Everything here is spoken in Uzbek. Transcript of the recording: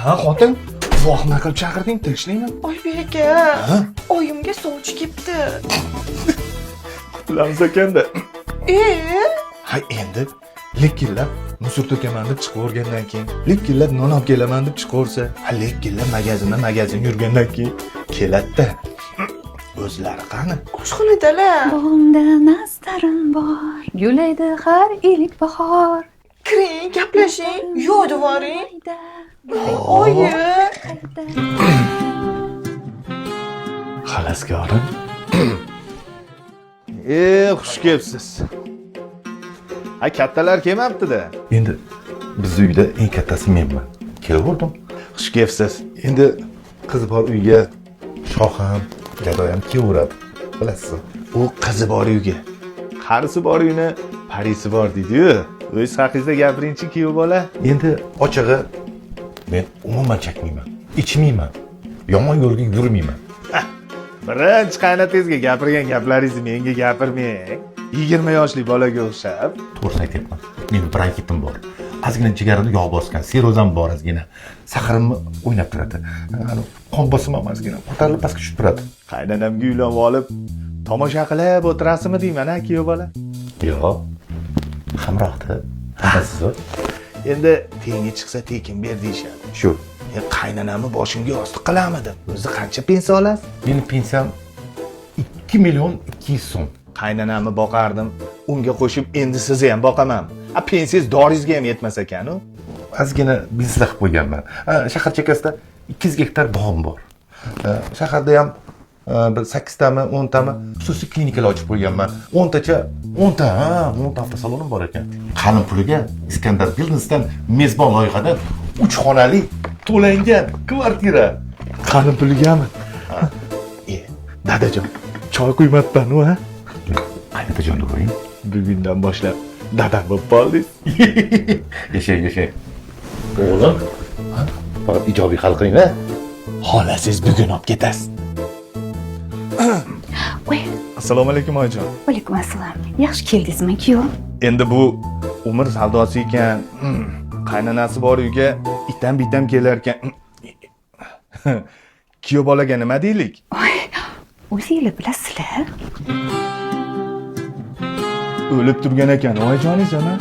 Ha, xotin, vohma qilib chaqirding, tinchlikmi? Oybek aka, oyimga sovchi kelibdi. Qutulamiz ekanda. E? Ha, endi likillab musor to'kaman deb chiqavergandan keyin, likillab non olib kelaman deb chiqaversa, ha, likillab magazinma magazin yurgandan keyin keladi-da. O'zlari qani? Oshxonadalar. Bog'imda nastarim bor, gulaydi har ilk bahor. Kiring, gaplashing, yo'divoring. Hayda, Oyi. hayda. Xalaskorim. Xush kelibsiz. Ha, kattalar kelmabdi-da. Endi bizni uyda eng kattasi menman. Kelaverdim. Xush kelibsiz. Endi qiz bor uyga shoh ham, gado ham kelaveradi. Bilasiz. U qizi bor uyga. Qarisi bor uyni parisi bor deydi-yu. O'z haqingizda gapiringchi, kuyov bola. Endi ochig'i men umuman chakmayman, ichmayman, yomon yo'lga yurmayman. Birinchi qaynotangizga gapirgan gaplaringizni menga gapirmang. 20 yoshli bolaga o'xshab. To'g'risini aytyapman. Meni bronxitim bor. Ozgina jigarimni yog' bosgan, sirrozam bor ozgina. Saxarimni o'ynab turadi. Ani qon bosimim ozgina ko'tarilib pastga tushib turadi. Qaynonamga uylanib olib, tomosha qilib o'tirasizmi deyman, a, kuyov bola. Yo'q. Hamrohda. Hammasi. Endi tengi chiqsa tekin ber deyishadi. Shu. Qaynonamni boshimga yostiq qilarmidim. O'zi qancha pensiya olasiz? Meni pensiyam 2 million 200 so'm. Qaynonamni boqardim. Unga qo'shib endi sizni ham boqaman. A, pensiyangiz doringizga ham yetmas ekan-u. Ozgina biznes qilib qo'yganman. Shahar chekkasida 200 gektar bog'im bor. Shaharda ham bir 8 tami, 10 tami xususiy klinikalar ochib qo'yganman. 10 tacha, 10 ta, ha, 10 ta avtosalonim bor ekan. Qalin puliga Iskandar Businessdan mezbon loyihadan 3 xonali to'langan kvartira. Qalin puligami? E, dadajon, choy quymabman-u, ha? Qaynotajonni ko'ring. Bugundan boshlab dadam bo'lib qoldingiz. Yashang, yashang. O'g'lim, faqat ijobiy hal qiling, ha? Xolasiz bugun olib ketasiz. Voy, Assalomu alaykum, oyijon. Alaykum assalom. Yaxshi keldingizmi, kuyov? Endi bu umr savdosi ekan. Qaynonasi bor uyga itam bitam kelar ekan. Kuyov bolaga nima deylik? Voy, o'zinglar bilasizlar. O'lib turgan ekan, oyijoningiz ana.